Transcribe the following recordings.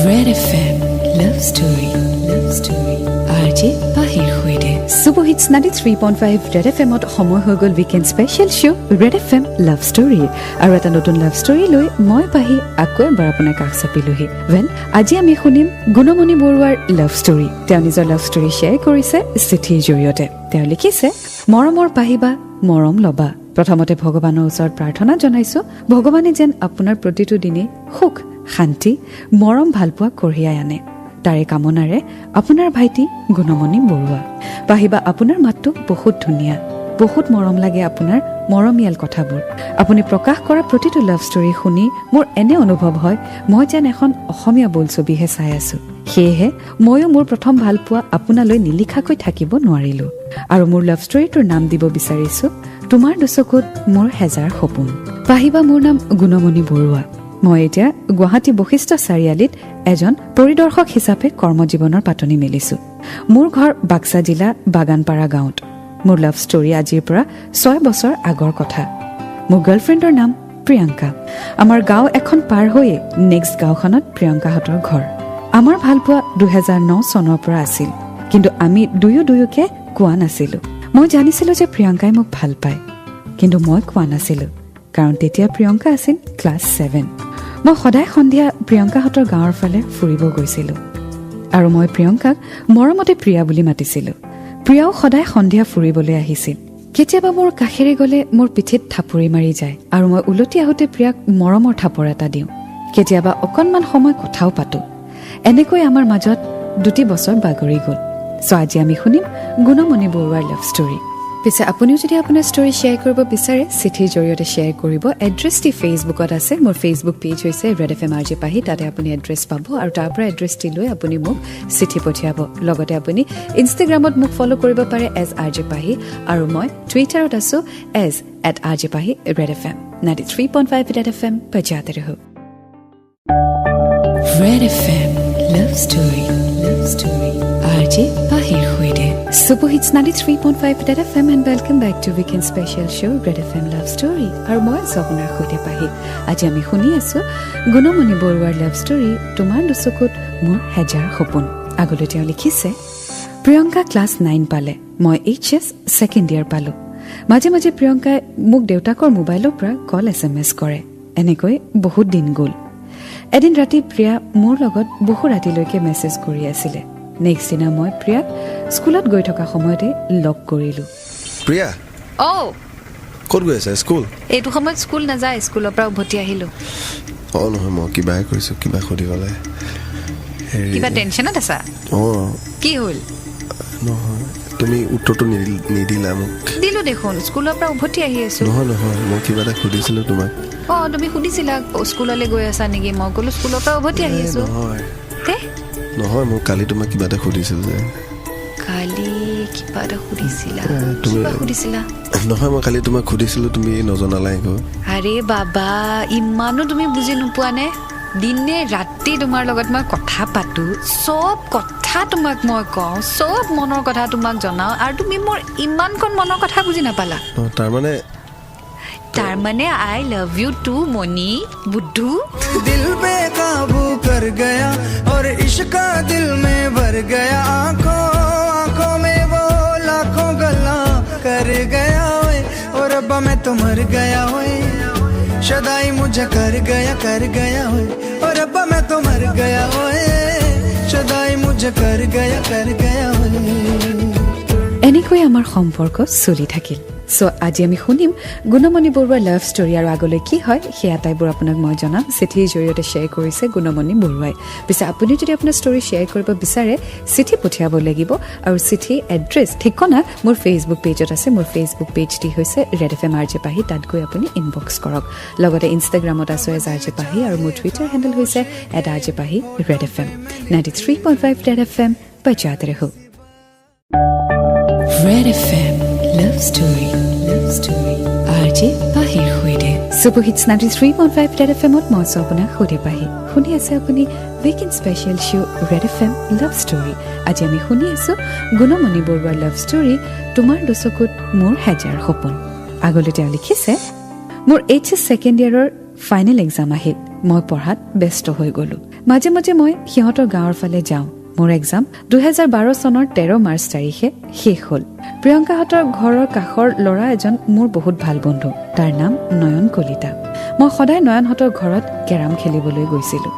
Red FM Love Story, Love Story, RJ পাহিৰ সৈতে। Super Hits 93.5 Red F এমত সময় হৈ গ'ল weekend special show Red FM Love Story আৰু এটা নতুন লাভ ষ্টৰী লৈ মই পাহি আকৌ এবাৰ আপোনাৰ কাষ চাপিলোহি। ৱেল, আজি আমি শুনিম গুণমণি বৰুৱাৰ লাভ ষ্টৰী। তেওঁ নিজৰ লাভ ষ্টৰী শ্বেয়াৰ কৰিছে চিঠিৰ জৰিয়তে। তেওঁ লিখিছে, "মৰমৰ পাহিবা, মৰম ল'বা। প্ৰথমতে ভগৱানৰ ওচৰত প্ৰাৰ্থনা জনাইছো, ভগৱানে যেন আপোনাৰ প্ৰতিটো দিনেই সুখ, শান্তি, মৰম, ভালপোৱা কঢ়িয়াই আনে, তাৰে কামনাৰে আপোনাৰ ভাইটি গুণমণি বৰুৱা। পাহিবা, আপোনাৰ মাতটো বহুত ধুনীয়া, বহুত মৰম লাগে আপোনাৰ মৰমীয়াল কথাবোৰ। আপুনি প্ৰকাশ কৰা প্ৰতিটো লাভ ষ্টৰী শুনি মোৰ এনে অনুভৱ হয়, মই যেন এখন অসমীয়া বোলছবিহে চাই আছো। সেয়েহে ময়ো মোৰ প্ৰথম ভালপোৱা আপোনালৈ নিলিখাকৈ থাকিব নোৱাৰিলো আৰু মোৰ লাভ ষ্টৰীটোৰ নাম দিব বিচাৰিছো, তোমাৰ দুচকুত মোৰ হেজাৰ সপোন। পাহিবা, মোৰ নাম গুণমণি বৰুৱা। মই এতিয়া গুৱাহাটী বশিষ্ঠ চাৰিআলিত এজন পৰিদৰ্শক হিচাপে কৰ্মজীৱনৰ পাতনি মেলিছো। মোৰ ঘৰ বাক্সা জিলা বাগানপাৰা গাঁৱত। মোৰ লাভ ষ্টৰী আজিৰ পৰা 6 বছৰ আগৰ কথা। মোৰ গাৰ্লফ্ৰেণ্ডৰ নাম প্ৰিয়ংকা। আমাৰ গাঁও এখন পাৰ হৈয়ে নেক্সট গাঁওখনত প্ৰিয়ংকাহঁতৰ ঘৰ। আমাৰ ভালপোৱা 2009 চনৰ পৰা আছিল, কিন্তু আমি দুয়ো দুয়োকে কোৱা নাছিলো। মই জানিছিলো যে প্ৰিয়ংকাই মোক ভাল পায়, কিন্তু মই কোৱা নাছিলো, কাৰণ তেতিয়া প্ৰিয়ংকা আছিল ক্লাছ 7। মই সদায় সন্ধিয়া প্ৰিয়ংকাহঁতৰ গাঁৱৰ ফালে ফুৰিব গৈছিলোঁ আৰু মই প্ৰিয়ংকাক মৰমতে প্ৰিয়া বুলি মাতিছিলোঁ। প্ৰিয়াও সদায় সন্ধিয়া ফুৰিবলৈ আহিছিল। কেতিয়াবা মোৰ কাষেৰে গ'লে মোৰ পিঠিত থাপৰি মাৰি যায় আৰু মই উলটি আহোঁতে প্ৰিয়াক মৰমৰ থাপৰ এটা দিওঁ। কেতিয়াবা অকণমান সময় কথাও পাতোঁ। এনেকৈ আমাৰ মাজত দুটি বছৰ বাগৰি গ'ল। চ' আজি আমি শুনিম গুণমণি বৰুৱাৰ লাভ ষ্টৰী। পিছে আপুনিও যদি আপোনাৰ ষ্টৰী শ্বেয়াৰ কৰিব বিচাৰে, চিঠিৰ জৰিয়তে শ্বেয়াৰ কৰিব। এড্ৰেছটি ফেচবুকত আছে। মোৰ ফেচবুক পেজ হৈছে red F M R J Pahi. তাতে আপুনি এড্ৰেছ পাব আৰু তাৰ পৰা এড্ৰেছটি লৈ আপুনি মোক চিঠি পঠিয়াব। লগতে আপুনি ইনষ্টাগ্ৰামত মোক ফ'ল' কৰিব পাৰে এজ আৰ জে পাহি আৰু মই টুইটাৰত আছোঁ as @RJPahi Red FM। 93.5 Red FM बजाते रहो। Red FM Love Story, Love Story, RJ পাহিৰ সৈতে। Super Hits 93.5 Red FM and welcome back to weekend special show Red FM Love Story আৰু মই আছোঁ আপোনাৰ সৈতে পাহি। আজি আমি শুনি আছোঁ গুণমণি বৰুৱাৰ লাভ ষ্টৰী, তোমাৰ দুচকুত মোৰ হেজাৰ সপোন। আগলৈ তেওঁ লিখিছে, প্ৰিয়ংকা ক্লাছ 9 পালে, মই এইচ এছ ছেকেণ্ড ইয়েৰ পালোঁ। মাজে মাজে প্ৰিয়ংকাই মোক দেউতাকৰ মোবাইলৰ পৰা কল, এছ.এম.এছ কৰে। এনেকৈ বহুত দিন গ'ল। এদিন ৰাতি প্ৰিয়া মোৰ লগত বহু ৰাতিলৈকে মেছেজ কৰি আছিলে। নেক্সট দিনা মই প্ৰিয়াক স্কুলত গৈ থকা সময়তে লগ কৰিলোঁ। প্ৰিয়া! অ'। ক'ত গৈ আছা? স্কুল? এইটো সময়ত স্কুল নাযায়। স্কুলৰ পৰা উভতি আহিলো। অঁ, নহয়, মই কিবাহে কৰিছোঁ, কিবা সুধিবলৈ, হেৰি। কিবা টেনশ্যনত আছা? অঁ। কি হ'ল? নহয়, তুমি উত্তৰটো নিদিলা মোক। দিলো দেখোন, স্কুলৰ পৰা উভতি আহি আছো। নহয় নহয়, মই কিবা এটা সুধিছিলোঁ তোমাক। অঁ, তুমি সুধিছিলা স্কুললৈ গৈ আছা নেকি। মই ক'লো স্কুলৰ পৰা উভতি আহি এই, আছো। নহয়। তে? নহয়, মই কালি তোমাক কিবা এটা সুধিছিলোঁ যে। কালি কিবা এটা সুধিছিলা? এ, তুমি কিবা সুধিছিলা? নহয়, মই কালি তোমাক সুধিছিলোঁ, তুমি নজনালা একো। আৰে বাবা, ইমানো তুমি বুজি নোপোৱা নে? দিনে ৰাতি তোমাৰ লগত মই কথা পাতো, চব কথা তোমাক মই কওঁ, চব মনৰ কথা তোমাক জনাওঁ আৰু তুমি মোৰ ইমানকণ মনৰ কথা বুজি নাপালা? অঁ, তাৰমানে? তাৰমানে I love you too, মণি বুদ্ধু। दिल बेकाबू कर गया और इश्क दिल में भर गया। आंखों आंखों में वो लाखों गल्ला कर गया ओए, और रब्बा, मैं तो मर गया ओए, शदाई मुझे कर गया, कर गया ओए, और रब्बा, मैं तो मर गया ओए, शदाई मुझे कर गया, कर गया ओए। এনেকৈ আমাৰ সম্পৰ্ক চলি থাকিল। চ' আজি আমি শুনিম গুণমণি বৰুৱাৰ লাভ ষ্টৰী আৰু আগলৈ কি হয়, সেই আটাইবোৰ আপোনাক মই জনাম। চিঠিৰ জৰিয়তে শ্বেয়াৰ কৰিছে গুণমণি বৰুৱাই। পিছে আপুনিও যদি আপোনাৰ ষ্টৰী শ্বেয়াৰ কৰিব বিচাৰে, চিঠি পঠিয়াব লাগিব আৰু চিঠি এড্ৰেছ, ঠিকনা মোৰ ফেচবুক পেজত আছে। মোৰ ফেচবুক পেজটি হৈছে red F M R J Pahi. তাত গৈ আপুনি ইনবক্স কৰক। লগতে ইনষ্টাগ্ৰামত আছোঁ এজ আৰ জে পাহি আৰু মোৰ টুইটাৰ হেণ্ডেল হৈছে @RJPahi Red FM। 93.5 Red FM बजाते रहो। Red FM Love Story, Love Story, RJ পাহিৰ সৈতে। Super Hits 93.5 Red এফ এমত মই আছোঁ আপোনাৰ সৈতে পাহি। শুনি আছে আপুনি weekend special show Red FM Love Story। আজি আমি শুনি আছোঁ গুণমণি বৰুৱাৰ লাভ ষ্টৰী, তোমাৰ দুচকুত মোৰ হেজাৰ সপোন। আগলৈ তেওঁ লিখিছে, মোৰ এইচ এছ ছেকেণ্ড ইয়েৰৰ ফাইনেল এক্সাম আহিল। মই পঢ়াত ব্যস্ত হৈ গ'লোঁ। মাজে মাজে মই সিহঁতৰ গাঁৱৰ ফালে যাওঁ। মোৰ এক্সাম 2012 চনৰ 13 মাৰ্চ তাৰিখে শেষ হ'ল। প্ৰিয়ংকাহঁতৰ ঘৰৰ কাষৰ ল'ৰা এজন মোৰ বহুত ভাল বন্ধু, তাৰ নাম নয়ন কলিতা। মই সদায় নয়নহঁতৰ ঘৰত কেৰাম খেলিবলৈ গৈছিলোঁ।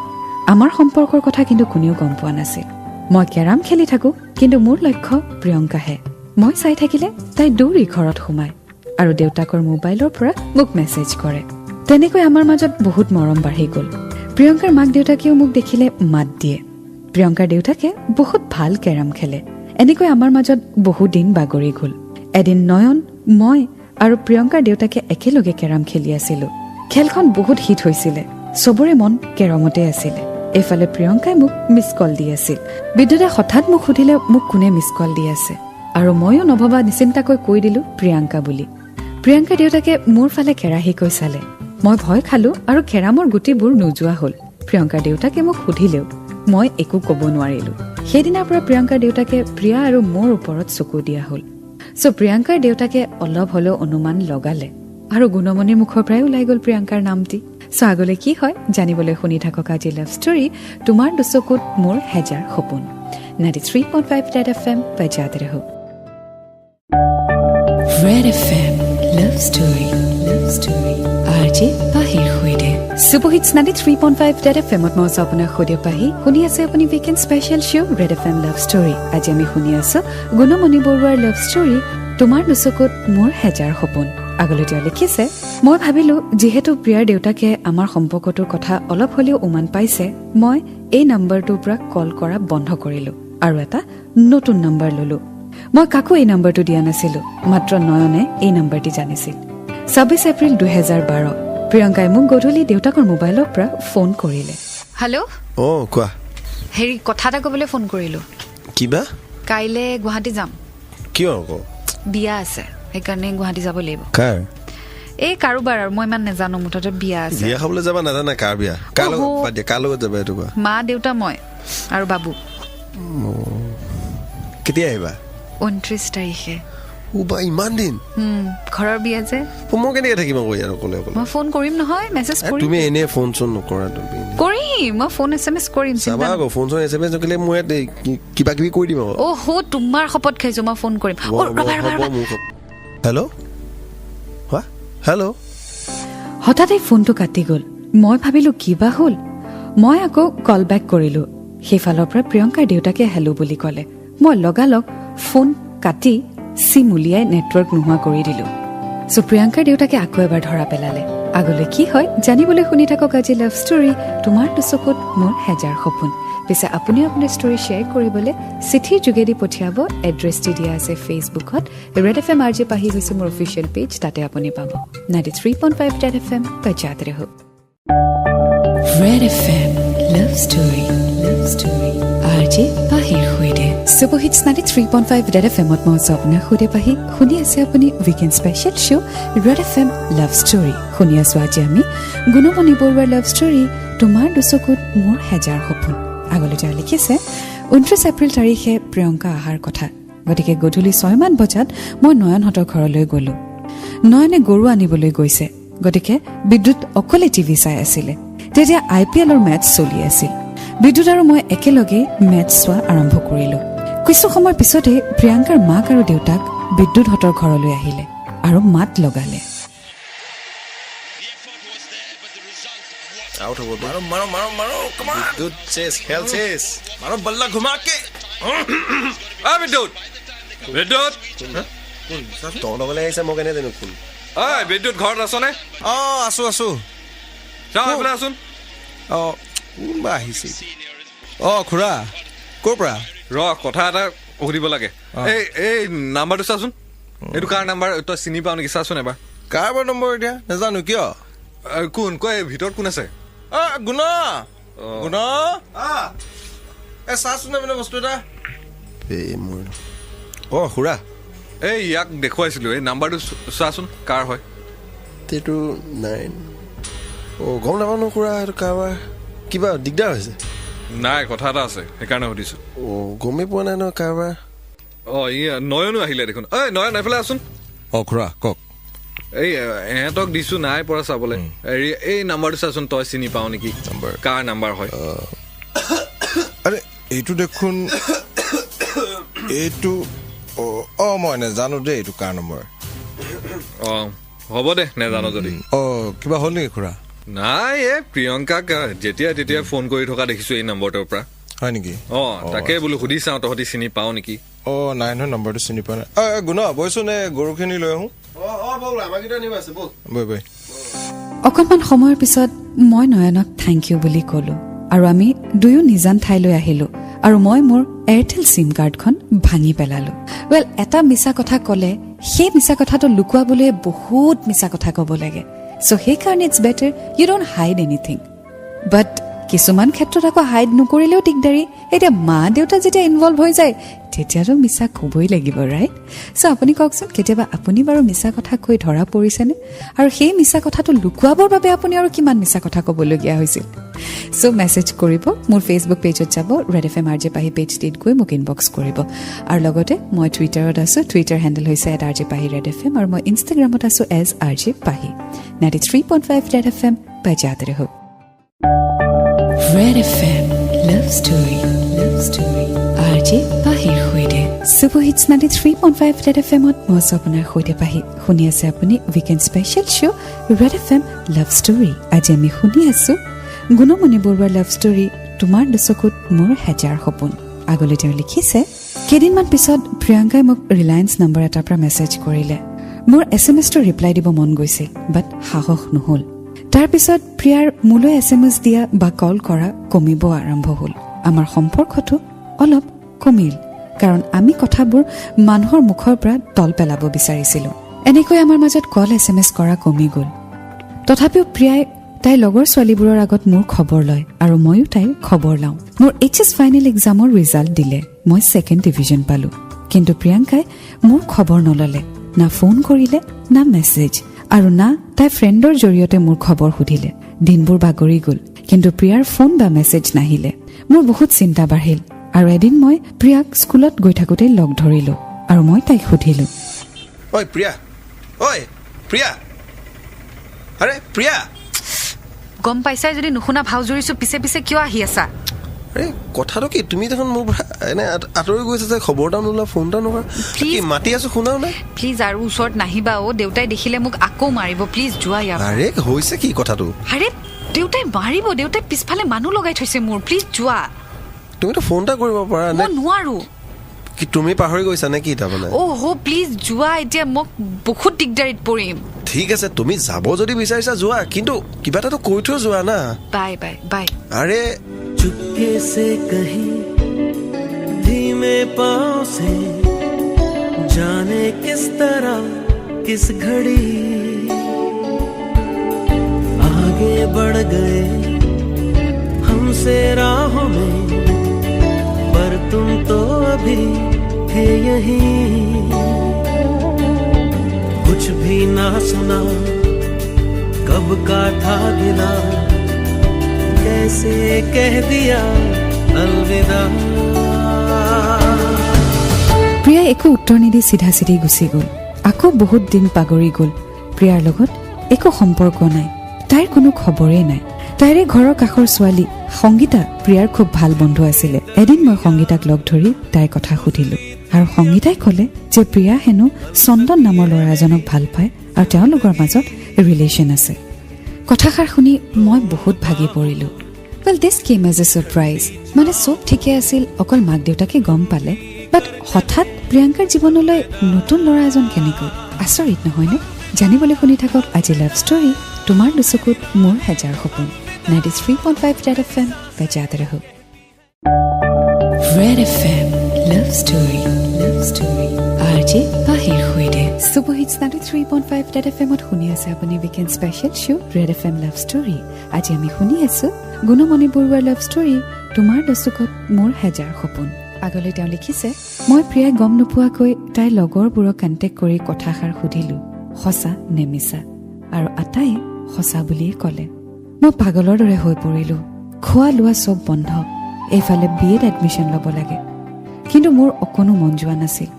আমাৰ সম্পৰ্কৰ কথা কিন্তু কোনেও গম পোৱা নাছিল। মই কেৰাম খেলি থাকোঁ, কিন্তু মোৰ লক্ষ্য প্ৰিয়ংকাহে। মই চাই থাকিলে তাই দৌৰি ঘৰত সোমায় আৰু দেউতাকৰ মোবাইলৰ পৰা মোক মেছেজ কৰে। তেনেকৈ আমাৰ মাজত বহুত মৰম বাঢ়ি গ'ল। প্ৰিয়ংকাৰ মাক দেউতাকেও মোক দেখিলে মাত দিয়ে। প্ৰিয়ংকাৰ দেউতাকে বহুত ভাল কেৰাম খেলে। এনেকৈ আমাৰ মাজত বহু দিন বাগৰি গ'ল। এদিন নয়ন, মই আৰু প্ৰিয়ংকাৰ দেউতাকে একেলগে কেৰাম খেলি আছিলোঁ। খেলখন বহুত হিট হৈছিলে, চবৰে মন কেৰমতে আছিলে। এইফালে প্ৰিয়ংকাই মোক মিছ কল দি আছিল। বিদ্যুতে হঠাৎ মোক সুধিলে মোক কোনে মিছ কল দি আছে, আৰু ময়ো নভবা নিচিন্তাকৈ কৈ দিলোঁ প্ৰিয়ংকা বুলি। প্ৰিয়ংকাৰ দেউতাকে মোৰ ফালে কেৰাহীকৈ চালে। মই ভয় খালোঁ আৰু কেৰামৰ গুটিবোৰ নোযোৱা হ'ল। প্ৰিয়ংকাৰ দেউতাকে মোক সুধিলেও মই একো ক'ব নোৱাৰিলোঁ। সেইদিনাৰ পৰা প্ৰিয়ংকাৰ দেউতাকে প্ৰিয়া আৰু মোৰ ওপৰত চকু দিয়া হ'ল। চ' প্ৰিয়ংকাৰ দেউতাকে অলপ হ'লেও অনুমান লগালে আৰু গুণমণিৰ মুখৰ পৰাই ওলাই গ'ল প্ৰিয়ংকাৰ নামটি। চ' আগলৈ কি হয় জানিবলৈ শুনি থাকক আজি লাভ ষ্টৰী, তোমাৰ দুচকুত মোৰ হেজাৰ সপোন। 93.5 Red FM বজাতে ৰহো। Red FM love story, love story, RJ পাহিৰ সৈতে। ছুপাৰ হিটছ 93.5 ৰেড এফ এমত মই আছোঁ আপোনাৰ সৈতে পাহি। শুনি আছে আপুনি weekend special show Red FM love story. আজি আমি শুনি আছোঁ গুণমণি বৰুৱাৰ লাভ ষ্টৰী, তোমাৰ দুচকুত মোৰ হেজাৰ সপোন। আগলৈ তেওঁ লিখিছে, মই ভাবিলোঁ যিহেতু প্ৰিয়াৰ দেউতাকে আমাৰ সম্পৰ্কটোৰ কথা অলপ হ'লেও উমান পাইছে, মই এই নম্বৰটোৰ পৰা কল কৰা বন্ধ কৰিলোঁ আৰু এটা নতুন নম্বৰ ল'লোঁ। মই কাকো এই নম্বৰটো দিয়া নাছিলোঁ, মাত্ৰ নয়নে এই নম্বৰটি জানিছিল। 26 এপ্ৰিল 2012, প্ৰিয়ংকাই মোক গধূলি দেউতাকৰ মোবাইলৰ পৰা ফোন কৰিলে। হেল্ল'। অঁ, কোৱা। হেৰি, কথা এটা ক'বলৈ ফোন কৰিলোঁ। কিবা? কাইলৈ গুৱাহাটী যাম। কিয় আকৌ? বিয়া আছে, সেইকাৰণে গুৱাহাটী যাব লাগিব। কাৰ? এই কাৰোবাৰ আৰু, মই ইমান নাজানো, মুঠতে বিয়া আছে। বিয়া খাবলৈ যাবা? নাজানা কাৰ বিয়া? কাৰ লগত? অহ। বাদ দিয়া, কাৰ লগত যাবা এইটো কোৱা। মা, দেউতা, মই আৰু বাবু। কেতিয়া আহিবা? 29 তাৰিখে। ও বা, ইমান দিন? ঘৰৰ বিয়া যে। অ, মই কেনেকে থাকিম আকৌ ইয়াত অকলে অকলে? মই ফোন কৰিম নহয়, মেছেজ এ, কৰিম। তুমি এনেই ফোন চোন নকৰা তুমি এনেই। কৰিম, মই ফোন SMS কৰিম, চিন্তা চাবা আকৌ, ফোন চোন SMS নকৰিলে মই ইয়াত এই কিবা কিবি কৰি দিম আকৌ। অ' হো, তোমাৰ শপত খাইছো, মই ফোন কৰিম। হ'ব, অ' হ'ব, ৰ'বা ৰ'বা হ'ব, ৰ'বা। মোৰ খব- হেল্ল', হা, হেল্ল'। হঠাতে ফোনটো কাটি গ'ল। মই ভাবিলোঁ কিবা হ'ল। মই আকৌ কল বেক কৰিলোঁ। সেইফালৰ পৰা প্ৰিয়ংকাৰ দেউতাকে হেল্ল' বুলি ক'লে। মই লগালগ ফোন কাটি চিম উলিয়াই নেটৱৰ্ক নোহোৱা কৰি দিলোঁ। চ' প্ৰিয়ংকাৰ দেউতাকে আকৌ এবাৰ ধৰা পেলালে। আগলৈ কি হয় জানিবলৈ শুনি থাকক আজি লাভ ষ্টৰী, তোমাৰ দুচকুত মোৰ হেজাৰ সপোন। পিছে আপুনিও আপোনাৰ ষ্টৰী শ্বেয়াৰ কৰিবলৈ চিঠিৰ যোগেদি পঠিয়াব। এড্ৰেছটি দিয়া আছে ফেচবুকত। Red F M R J Pahi হৈছে মোৰ অফিচিয়েল পেজ, তাতে আপুনি পাব। 93.5 Red FM বজাতে ৰহো। Red FM love story, love story, RJ পাহিৰ সৈতে। Super hits 93.5 red এফ এমত মই আছোঁ আপোনাৰ সৈতে পাহি। শুনি আছে আপুনি weekend special show Red FM love story. শুনি আছোঁ আজি আমি গুণমণি বৰুৱাৰ লাভ ষ্টৰী, তোমাৰ দুচকুত মোৰ হেজাৰ সপোন। আগলৈ তেওঁ লিখিছে, 29 এপ্ৰিল তাৰিখে প্ৰিয়ংকা অহাৰ কথা। গতিকে গধূলি 6মান বজাত মই নয়নহঁতৰ ঘৰলৈ গ'লোঁ। নয়নে গৰু আনিবলৈ গৈছে, গতিকে বিদ্যুৎ অকলে টিভি চাই আছিলে। তেতিয়া আই পি এলৰ মেটচ চলি আছিল। বিদ্যুৎ আৰু মই একেলগে মেটচ চোৱা আৰম্ভ কৰিলোঁ। কিছু সময়ৰ পিছতে প্ৰিয়ংকাৰ মাক আৰু দেউতাক বিদ্যুৎহঁতৰ ঘৰলৈ আহিলে আৰু মাত লগালে। আউট হ'ব। मारो मारो मारो मारो, कम ऑन। বিদ্যুৎ চেচ, খেল চেচ। मारो बल्ला घुमा के। অ বিদ্যুৎ, বিদ্যুৎ। তহঁতৰ ঘৰলৈ আহিছে, মই কেনে জানো কোন। ঐ বিদ্যুৎ, ঘৰত আছনে? অ, আছো আছো। যাওঁ, এইফালে আছোন। অ, কোনবা আহিছে? অ খুৰা, ক'ৰ পৰা? ৰ, কথা এটা সুধিব লাগে। এই নাম্বাৰটো চাচোন, এইটো কাৰ নাম্বাৰ, তই চিনি পাৱ নেকি চাচোন এবাৰ। কাৰ বাৰু নম্বৰ এতিয়া নাজানো, কিয়? কোন কয়, ভিতৰত কোন আছে? অ গুণ, গুণ, এ চাচোন মানে বস্তু এটা। এই মোৰ, অ খুৰা। এই ইয়াক দেখুৱাইছিলো, এই নাম্বাৰটো চোৱাচোন কাৰ হয়। এইটো নাইন, অ গম নাপাওঁ ন খুৰা, এইটো কাৰোবাৰ কিবা দিগদাৰ হৈছে। নাই, কথা এটা আছে, সেইকাৰণে সুধিছো। অ, গমেই পোৱা নাই নহয় কাৰোবাৰ। অ, ই নয়নো আহিলে দেখোন। ঐ নয়ন, এইফালে আছোন। অ খুৰা, কওক। এই এহঁতক দিছো নাই পৰা চাবলৈ। হেৰি, এই নাম্বাৰটো চাচোন, তই চিনি পাৱ নেকি? নাম্বাৰ? কাৰ নাম্বাৰ হয়? এইটো দেখোন, এইটো অঁ, মই নাজানো দেই এইটো কাৰ নম্বৰ। অঁ, হ'ব দে, নেজানো যদি। অঁ, কিবা হ'ল নেকি খুৰা? নাই, এই প্ৰিয়ংকাক যেতিয়া তেতিয়া ফোন কৰি থকা দেখিছো এই নম্বৰটোৰ পৰা। হয় নেকি? অঁ, তাকে বোলো সুধি চাওঁ, তহঁতি চিনি পাও নেকি। অঁ, নাই নহয়, নম্বৰটো চিনি পোৱা নাই। অঁ গুণ, বৈচোন, এই গৰুখিনি লৈ আহোঁ। বৈ বৈ। অকণমান সময়ৰ পিছত মই নয়নক thank U বুলি ক'লোঁ আৰু আমি দুয়ো নিজান ঠাইলৈ আহিলোঁ আৰু মই মোৰ এয়াৰটেল চিম কাৰ্ডখন ভাঙি পেলালোঁ। ৱেল, এটা মিছা কথা ক'লে সেই মিছা কথাটো লুকুৱাবলৈ বহুত মিছা কথা ক'ব লাগে। চ' সেইকাৰণে it's better you don't hide anything. But কিছুমান ক্ষেত্ৰত আকৌ হাইড নকৰিলেও দিগদাৰী। এতিয়া মা দেউতা যেতিয়া ইনভলভ হৈ যায় তেতিয়াতো মিছা ক'বই লাগিব, ৰাইট? চ' আপুনি কওকচোন, কেতিয়াবা আপুনি বাৰু মিছা কথা কৈ ধৰা পৰিছেনে? আৰু সেই মিছা কথাটো লুকুৱাবৰ বাবে আপুনি আৰু কিমান মিছা কথা ক'বলগীয়া হৈছিল? চ' মেছেজ কৰিব, মোৰ ফেচবুক পেজত যাব, red F M R J Pahi পেজটিত গৈ মোক ইনবক্স কৰিব। আৰু লগতে মই টুইটাৰত আছোঁ, টুইটাৰ হেণ্ডেল হৈছে @RJPahi red F M, আৰু মই ইনষ্টাগ্ৰামত আছোঁ এজ আৰ জে পাহি। 93.5 ৰেড এফ এম बजाते रहो। Red FM love story, love story, R J পাহিৰ সৈতে। Super hits 93.5 red F এমত মই আছোঁ আপোনাৰ সৈতে পাহি। শুনি আছে আপুনি weekend special show red F M love story. আজি আমি শুনি আছোঁ গুণমণি বৰুৱাৰ লাভ ষ্টৰী, তোমাৰ দুচকুত মোৰ হেজাৰ সপোন। আগলৈ তেওঁ লিখিছে, কেইদিনমান পিছত প্ৰিয়ংকাই মোক ৰিলায়েন্স নম্বৰ এটাৰ পৰা মেছেজ কৰিলে। মোৰ এছ এম এছটো ৰিপ্লাই দিব মন গৈছিল, বাট সাহস নহ'ল। তাৰপিছত প্ৰিয়াৰ মোলৈ এছ এম এছ দিয়া বা কল কৰা কমিব আৰম্ভ হ'ল। আমাৰ সম্পৰ্কটো অলপ কমিল, কাৰণ আমি কথাবোৰ মানুহৰ মুখৰ পৰা তল পেলাব বিচাৰিছিলোঁ। এনেকৈ আমাৰ মাজত কল, এছ এম এছ কৰা কমি গ'ল। তথাপিও প্ৰিয়াই তাইৰ লগৰ ছোৱালীবোৰৰ আগত মোৰ খবৰ লয় আৰু ময়ো তাইৰ খবৰ লওঁ। মোৰ এইচ এছ ফাইনেল এক্সামৰ ৰিজাল্ট দিলে, মই ছেকেণ্ড ডিভিজন পালোঁ। কিন্তু প্ৰিয়ংকাই মোৰ খবৰ নল'লে, না ফোন কৰিলে, না মেছেজ, আৰু না তাই ফ্ৰেণ্ডৰ জৰিয়তে মোৰ খবৰ সুধিলে। দিনবোৰ বাগৰি গ'ল, কিন্তু প্ৰিয়াৰ ফোন বা মেছেজ নাহিলে। মোৰ বহুত চিন্তা বাঢ়িল আৰু এদিন মই প্ৰিয়াক স্কুলত গৈ থাকোঁতে লগ ধৰিলোঁ আৰু মই তাইক সুধিলোঁ, ঐ প্ৰিয়া, ঐ প্ৰিয়া, আৰে প্ৰিয়া। গম পাইছাই যদি নুশুনা ভাও জুৰিছো, পিছে পিছে কিয় আহি আছা? আৰে কথাটো কি, তুমি দেখোন মোৰ পৰা এনে আঁতৰি গৈছা যে, খবৰ এটা নোলোৱা, ফোন এটা নকৰা। Please. কি মাতি আছো শুনাও নাই? প্লিজ আৰু ওচৰত নাহিবা অ', দেউতাই দেখিলে মোক আকৌ মাৰিব। প্লিজ যোৱা ইয়াৰ পৰা। আৰে হৈছে কি কথাটো? আৰে দেউতাই মাৰিব, দেউতাই পিছফালে মানুহ লগাই থৈছে মোৰ। প্লিজ যোৱা। তুমিতো ফোন এটা কৰিব পাৰা নে? মই নোৱাৰো। কি তুমি পাহৰি গৈছা নে কি তাৰমানে? অ' হ, প্লিজ যোৱা এতিয়া, মোক বহুত দিগদাৰীত পৰিম। ঠিক আছে, তুমি যাব যদি বিচাৰিছা যোৱা, কিন্তু কিবা এটাতো কৈ থৈ যোৱা না। Bye bye bye. আৰে चुपके से कहीं धीमे पाँव से जाने किस तरह किस घड़ी आगे बढ़ गए हमसे राहों में, पर तुम तो अभी थे यहीं। कुछ भी ना सुना कब का था गिला, कैसे कह दिया अलविदा। প্ৰিয়াই একো উত্তৰ নিদি চিধা চিধি গুচি গ'ল। আকৌ বহুত দিন পাগৰি গ'ল, প্ৰিয়াৰ লগত একো সম্পৰ্ক নাই, তাইৰ কোনো খবৰেই নাই। তাইৰে ঘৰৰ কাষৰ ছোৱালী সংগীতা প্ৰিয়াৰ খুব ভাল বন্ধু আছিলে। এদিন মই সংগীতাক লগ ধৰি তাইৰ কথা সুধিলোঁ আৰু সংগীতাই ক'লে যে প্ৰিয়া হেনো চন্দন নামৰ ল'ৰা এজনক ভাল পায় আৰু তেওঁলোকৰ মাজত ৰিলেশ্যন আছে। কথাষাৰ শুনি মই বহুত ভাগি পৰিলোঁ। Well, this came as a surprise. মানে চব ঠিকে আছিল, অকল মাক দেউতাকে গম পালে। বাট হঠাৎ প্ৰিয়ংকাৰ জীৱনলৈ নতুন ল'ৰা এজন কেনেকৈ? আচৰিত নহয়নে? জানিবলৈ শুনি থাকক আজি লাভ ষ্টৰী, তোমাৰ দুচকুত মোৰ হেজাৰ সপোন, 93.5 red F M बजाते रहो। Red F M love story, love story, R J পাহিৰ সৈতে। Super hits 93.5 red F এমত শুনি আছে আপুনি weekend special show red F M love story. আজি আমি শুনি আছো গুণমণি বৰুৱাৰ লাভ ষ্টৰী, তোমাৰ দচুকত মোৰ হেজাৰ সপোন। আগলৈ তেওঁ লিখিছে, মই প্ৰিয়াই গম নোপোৱাকৈ তাইৰ লগৰবোৰক কণ্টেক্ট কৰি কথাষাৰ সুধিলোঁ, সঁচা নে মিছা, আৰু আটায়ে সঁচা বুলিয়ে ক'লে। মই পাগলৰ দৰে হৈ পৰিলোঁ। খোৱা লোৱা চব বন্ধ, এইফালে বি এড এডমিশ্যন ল'ব লাগে, কিন্তু মোৰ অকণো মন যোৱা নাছিল।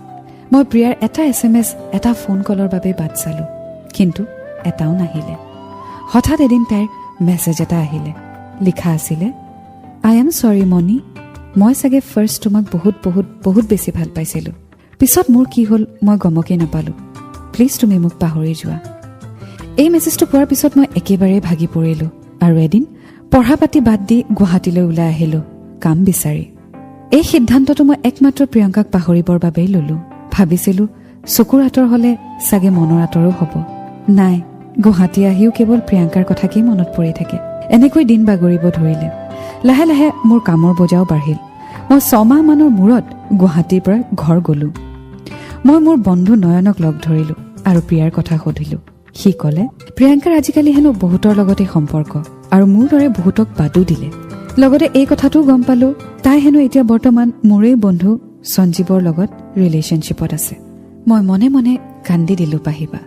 মই প্ৰিয়াৰ এটা এছ এম এছ, এটা ফোন কলৰ বাবে বাট চালোঁ, কিন্তু এটাও নাহিলে। হঠাৎ এদিন তাইৰ মেছেজ এটা আহিলে। লিখা আছিলে, I am sorry Moni, মই চাগে ফাৰ্ষ্ট তোমাক বহুত বহুত বহুত বেছি ভাল পাইছিলোঁ। পিছত মোৰ কি হ'ল মই গমকেই নাপালোঁ। প্লিজ তুমি মোক পাহৰি যোৱা। এই মেছেজটো পোৱাৰ পিছত মই একেবাৰেই ভাগি পৰিলোঁ আৰু এদিন পঢ়া পাতি বাদ দি গুৱাহাটীলৈ ওলাই আহিলোঁ কাম বিচাৰি। এই সিদ্ধান্তটো মই একমাত্ৰ প্ৰিয়ংকাক পাহৰিবৰ বাবেই ল'লোঁ। ভাবিছিলোঁ চকুৰ আঁতৰ হ'লে চাগে মনৰ আঁতৰো হ'ব। নাই, গুৱাহাটী আহিও কেৱল প্ৰিয়ংকাৰ কথাকেই মনত পৰি থাকে। এনেকৈ দিন বাগৰিব ধৰিলে। লাহে লাহে মোৰ কামৰ বোজাও বাঢ়িল। মই 6 মাহমানৰ মূৰত গুৱাহাটীৰ পৰা ঘৰ গ'লোঁ। মই মোৰ বন্ধু নয়নক লগ ধৰিলোঁ আৰু প্ৰিয়াৰ কথা সুধিলোঁ। সি ক'লে প্ৰিয়ংকাৰ আজিকালি হেনো বহুতৰ লগতে সম্পৰ্ক আৰু মোৰ দৰে বহুতক বাদো দিলে। লগতে এই কথাটোও গম পালোঁ, তাই হেনো এতিয়া বৰ্তমান মোৰেই বন্ধু সঞ্জীৱৰ লগত ৰিলেশ্যনশ্বিপত আছে। মই মনে মনে কান্দি দিলোঁ পাহিবা।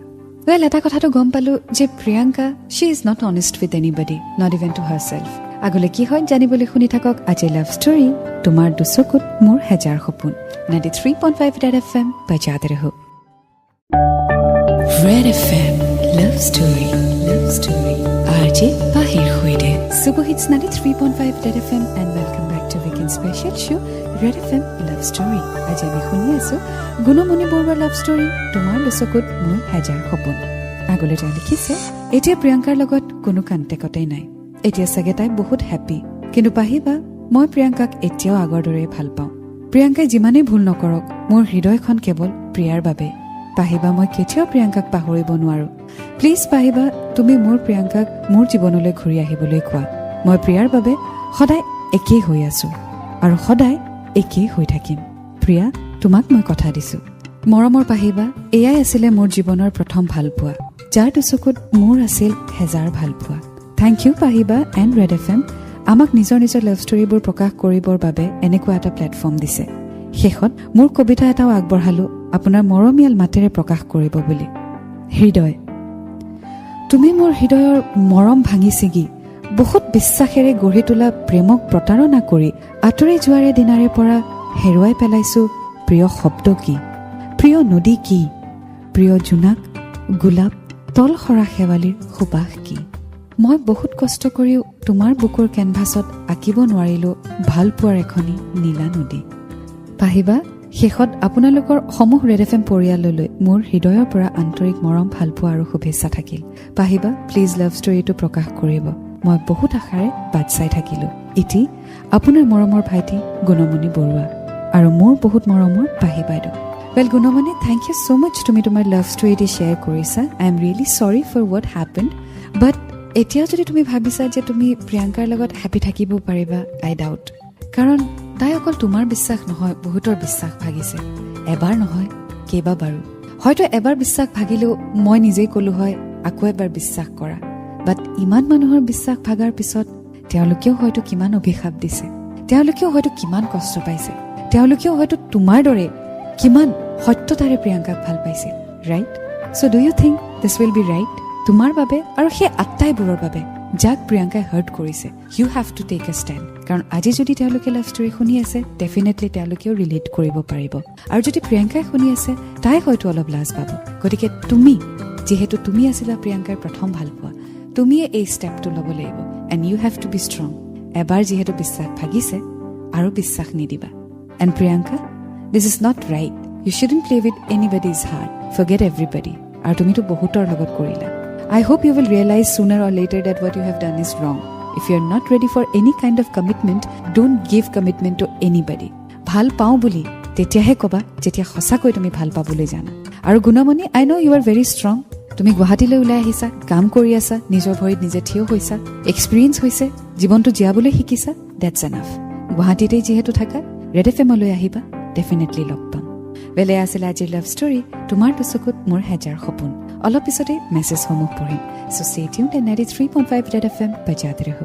ৱেল, এটা কথাটো গম পালোঁ যে Priyanka, she is not honest with anybody, not even to herself. আগলৈ কি হয় জানিবলৈ শুনি থাকক আজি লাভ ষ্টৰী, তোমাৰ দুচকুত মোৰ হেজাৰ সপোন, 93.5 Red FM, बजाते रहो। Red FM Love Story, Love Story, RJ পাহিৰ সৈতে। Super Hits 93.5 Red FM and welcome back to weekend special show Red FM Love Story. আজি আমি শুনি আছো গুণমণি বৰুৱাৰ লাভ ষ্টৰী, তোমাৰ দুচকুত মোৰ হেজাৰ সপোন। আগলৈ তেওঁ লিখিছে, এতিয়া প্ৰিয়ংকাৰ লগত কোনো কণ্টেক্টতেই নাই। এতিয়া চাগে তাই বহুত হেপ্পী। কিন্তু পাহিবা, মই প্ৰিয়ংকাক এতিয়াও আগৰ দৰেই ভাল পাওঁ। প্ৰিয়ংকাই যিমানেই ভুল নকৰক, মোৰ হৃদয়খন কেৱল প্ৰিয়াৰ বাবে। পাহিবা, মই কেতিয়াও প্ৰিয়ংকাক পাহৰিব নোৱাৰো। প্লিজ পাহিবা, তুমি মোৰ প্ৰিয়ংকাক মোৰ জীৱনলৈ ঘূৰি আহিবলৈ কোৱা। মই প্ৰিয়াৰ বাবে সদায় একেই হৈ আছো আৰু সদায় একেই হৈ থাকিম। প্ৰিয়া, তোমাক মই কথা দিছো। মৰমৰ পাহিবা, এয়াই আছিলে মোৰ জীৱনৰ প্ৰথম ভালপোৱা, যাৰ দুচকুত মোৰ আছিল হেজাৰ ভালপোৱা। Thank U পাহিবা and red F M, আমাক নিজৰ নিজৰ লাভ ষ্টৰীবোৰ প্ৰকাশ কৰিবৰ বাবে এনেকুৱা এটা প্লেটফৰ্ম দিছে। শেষত মোৰ কবিতা এটাও আগবঢ়ালো, আপোনাৰ মৰমীয়াল মাতেৰে প্ৰকাশ কৰিব বুলি। হৃদয়, তুমি মোৰ হৃদয়ৰ মৰম ভাঙি ছিগি বহুত বিশ্বাসেৰে গঢ়ি তোলা প্ৰেমক প্ৰতাৰণা কৰি আঁতৰি যোৱাৰে দিনাৰে পৰা হেৰুৱাই পেলাইছো প্ৰিয় শব্দ কি, প্ৰিয় নদী কি, প্ৰিয় জোনাক, গোলাপ, তল সৰা শেৱালিৰ সুবাস কি। মই বহুত কষ্ট কৰিও তোমাৰ বুকুৰ কেনভাছত আঁকিব নোৱাৰিলো ভাল পোৱাৰ এখনি নীলা নদী। পাহিবা, শেষত আপোনালোকৰ সমূহ ৰেড এফ এম পৰিয়াললৈ মোৰ হৃদয়ৰ পৰা আন্তৰিক মৰম, ভালপোৱা আৰু শুভেচ্ছা থাকিল। পাহিবা, প্লিজ লাভ ষ্টৰীটো প্ৰকাশ কৰিব। মই বহুত আশাৰে বাট চাই থাকিলোঁ। ইতি আপোনাৰ মৰমৰ ভাইটি গুণমণি বৰুৱা আৰু মোৰ বহুত মৰমৰ পাহি বাইদেউ। Well Gunamani, thank you so much, তুমি তোমাৰ লাভ ষ্টৰীটি শ্বেয়াৰ কৰিছা। I am really sorry for what happen, but এতিয়াও যদি তুমি ভাবিছা যে তুমি প্ৰিয়ংকাৰ লগত হেপী থাকিব পাৰিবা, আই ডাউট। কাৰণ তাই অকল তোমাৰ বিশ্বাস নহয়, বহুতৰ বিশ্বাস ভাগিছে। এবাৰ নহয়, কেইবাবাৰো। হয়তো এবাৰ বিশ্বাস ভাগিলেও মই নিজেই ক'লো হয় আকৌ এবাৰ বিশ্বাস কৰা। বাট ইমান মানুহৰ বিশ্বাস ভাগাৰ পিছত তেওঁলোকেও হয়তো কিমান অভিশাপ দিছে, তেওঁলোকেও হয়তো কিমান কষ্ট পাইছে, তেওঁলোকেও হয়তো তোমাৰ দৰে কিমান সত্যতাৰে প্ৰিয়ংকাক ভাল পাইছিল, right? So do you think this will be right তোমাৰ বাবে আৰু সেই আটাইবোৰৰ বাবে যাক প্ৰিয়ংকাই হাৰ্ট কৰিছে? You have to take a stand, কাৰণ আজি যদি তেওঁলোকে লাভ ষ্টৰী শুনি আছে, ডেফিনেটলি তেওঁলোকেও ৰিলেট কৰিব পাৰিব। আৰু যদি প্ৰিয়ংকাই শুনি আছে, তাই হয়তো অলপ লাজ পাব। গতিকে তুমি, যিহেতু তুমি আছিলা প্ৰিয়ংকাৰ প্ৰথম ভালপোৱা, তুমিয়ে এই ষ্টেপটো ল'ব লাগিব and you have to be strong. এবাৰ যিহেতু বিশ্বাস ভাগিছে, আৰু বিশ্বাস নিদিবা। And Priyanka, this is not right. You shouldn't play with anybody's heart. Forget everybody. আৰু তুমিতো বহুতৰ লগত কৰিলা। I hope you will realize sooner or later that what you have done is wrong. If you are not ready for any kind of commitment, don't give commitment to anybody. ভাল পাওঁ বুলি তেতিয়াহে ক'বা যেতিয়া সঁচাকৈ তুমি ভাল পাবলৈ জানা। আৰু গুণমণি, I know you are very strong. তুমি গুৱাহাটীলৈ ওলাই আহিছা, কাম কৰি আছা, নিজৰ ভৰিত নিজে থিয় হৈছা, এক্সপিৰিয়েঞ্চ হৈছে, জীৱনটো জীয়াবলৈ শিকিছা। That's enough. গুৱাহাটীতেই যিহেতু থাকা, ৰেড এফ এমলৈ আহিবা, ডেফিনেটলি লগ পাম। বেলেগ আছিলে আজিৰ লাভ ষ্টৰী, তোমাৰ দুচকুত মোৰ হেজাৰ সপোন। অলপ পিছতে মেছেজসমূহ পঢ়িম। So stay tuned, 93.5 Red FM, बजाते रहो।